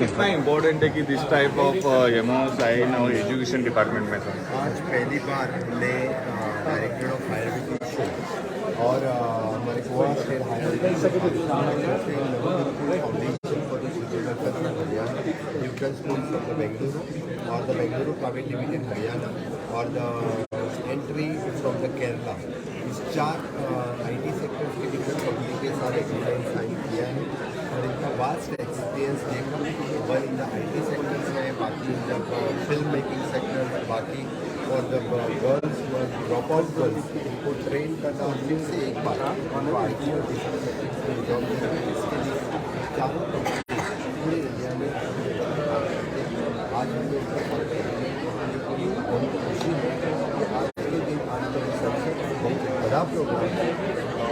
कितना इम्पोर्टेंट है कि this type of MOU sign Aur education department में, सर? आज पहली बार हमने डायरेक्टर ऑफ हायर एजुकेशन और हमारे Goa state higher education foundation for the social welfare of Haryana, Newton school from the Bengaluru Aur the Bengaluru private limited Haryana Aur the entry from the Kerala, इस चार IT sectors K different company K साथ agreement साइन किया है और इनका vast experience देखा। One in the IT sectors है, बाकी in the film making sector, बाकी for the girls, drop out girls, इनको train करना और फिर से एक बार उनको IT और डिफरेंट सेक्टर्स में जॉब देना, इसके लिए चारों कंपनी पूरे इंडिया में काम करते हैं। आज हमने उनका साथ एग्रीमेंट की। बहुत खुशी है कि आज के दिन, आज का रिसेप्शन बहुत बड़ा प्रोग्राम है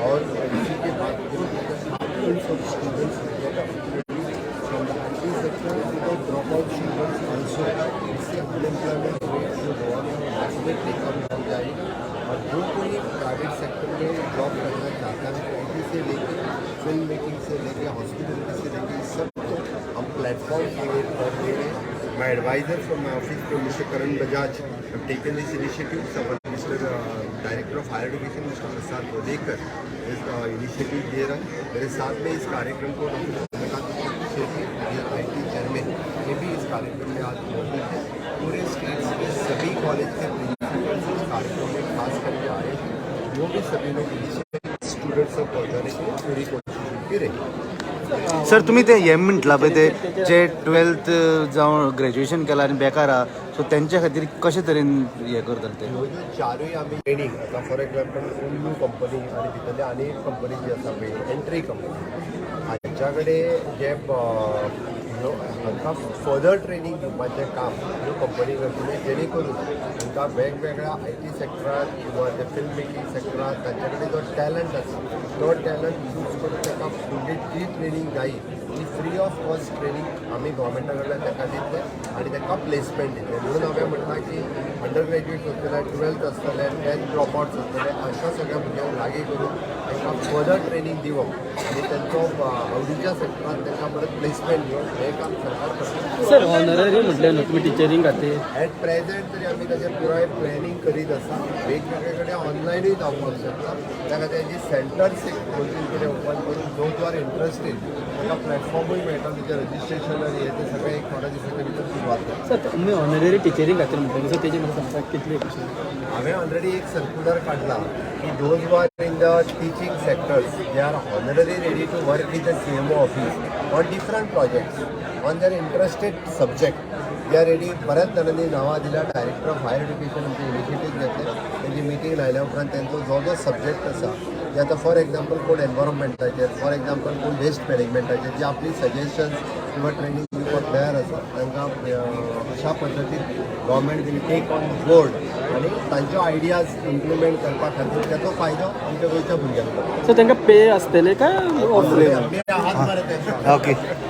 और इसी के बाद thousands of students get opportunity from the IT sector to the dropout students also। इससे अनएम्प्लॉयमेंट रेट जो गोवा में है, डेफिनेटली कम हो जाएगा और जो कोई प्राइवेट सेक्टर में जॉब करना चाहता है, IT से लेके, फिल्म मेकिंग से लेके, हॉस्पिटलिटी से लेके, सब को हम प्लेटफॉर्म क्रिएट कर दे रहे हैं। My advisor from my office, Mr. Karan Bajaj, have taken this initiative. Our Mr. Director of Higher Education, Mr. Prasad Bodekar, इस इनिशिएटिव दे रहा है। मेरे साथ में इस कार्यक्रम को doctor Chandrakant Shetty, IT chairman, ये भी इस कार्यक्रम में आज मौजूद है। पूरे स्टेट्स के सभी कॉलेज के प्रिंसिपल्स इस कार्यक्रम में खास करके आए हैं। वो भी सभी लोग इनिशिएटिव स्टूडेंट्स तक पहुँचाने के लिए पूरी कोशिश उनकी रही। सर, तुमी ते हें म्हटलां पळय, ते जे ट्वेल्थ जावं ग्रॅज्युएशन केलां आनी बेकार आहा, सो तेंच्या खातीर कशे तरेन हें करतले ते? ह्यो ज्यो चारूय आमी ट्रेनींग, आतां फॉर एग्जाम्पल उल्लू कंपनी आनी भितरली आनी एक कंपनी जी आसा पळय, एंट्री कंपनी, हांच्या कडेन जे ह्यो हांकां फर्दर ट्रेनींग दिवपाचें काम ह्यो कंपनी करतल्यो, जेणे करून हांकां वेगवेगळ्या IT सेक्टरात किंवा ते फिल्म मेकिंग सेक्टरात तांचे कडेन जो टॅलंट आसा, तो टॅलंट चूज करून ताका फुडली जी ट्रेनींग जायी, ती फ्री ऑफ कॉस्ट ट्रेनींग आमी गोवोरमेंटा कडल्यान ताका दितले आनी ताका प्लेसमेंट दितले। म्हणून हांवें म्हटलां की अंडर ग्रॅज्युएट आसतले, ट्वेल्थ आसतले, टेन्थ ड्रॉप आवट्स आसतले, अशा सगळ्या भुरग्यांक लागीं करून तांकां फर्दर ट्रेनींग दिवप आनी तांचो आवडीच्या सेक्टरात तांकां परत प्लेसमेंट दिवप, हें काम सरकार करता। सर, ऑनररी म्हटलें न्हू तुमी टिचरींग खातीर? एट प्रेझेंट तरी आमी ताजेर पुराय प्लॅनिंग करीत आसा। वेगवेगळे कडेन ऑनलायनूय जावपाक शकता। त्या खातीर जी सेंटर्स एक दोन तीन कडेन ओपन करून those are interested तांकां प्लॅटफॉर्मूय मेळटा। तेजें रजिस्ट्रेशन आनी हें तें सगळें एक थोड्या दिसांच्या भितर सुरवात जाता। सर, तुमी ऑनररी टिचरींग खातीर म्हटलें, सर, तेजें म्हाका सांगता कितले कशें? हांवें ऑलरेडी एक सर्क्युलर काडला की those are in the teaching sectors, they are honorary ready to work with the CMO office on different projects on their interested subject, they are ready। बऱ्याच जाणांनी नांवां दिल्या। डायरेक्टर ऑफ हायर एज्युकेशन आमचे initiative घेतले। तेंची meeting लायल्या उपरांत तेंचो जो जो सब्जेक्ट आसा, जे आतां फॉर एग्जाम्पल कोण एनवायरमेंटाचेर, फॉर एग्जाम्पल कोण वेस्ट मॅनेजमेंटाचेर, जे आपली सजेशन्स किंवा ट्रेनींग दिवपाक तयार आसा, तांकां अशा पद्दतीन government will take on board आनी तांच्यो आयडियाज इम्प्लिमेंट करपा खातीर ताचो फायदो आमच्या गोंयच्या भुरग्यांक जाता। सर, तांकां पे आसतले काय ऑफ? आहात मरे तेंचो। ओके।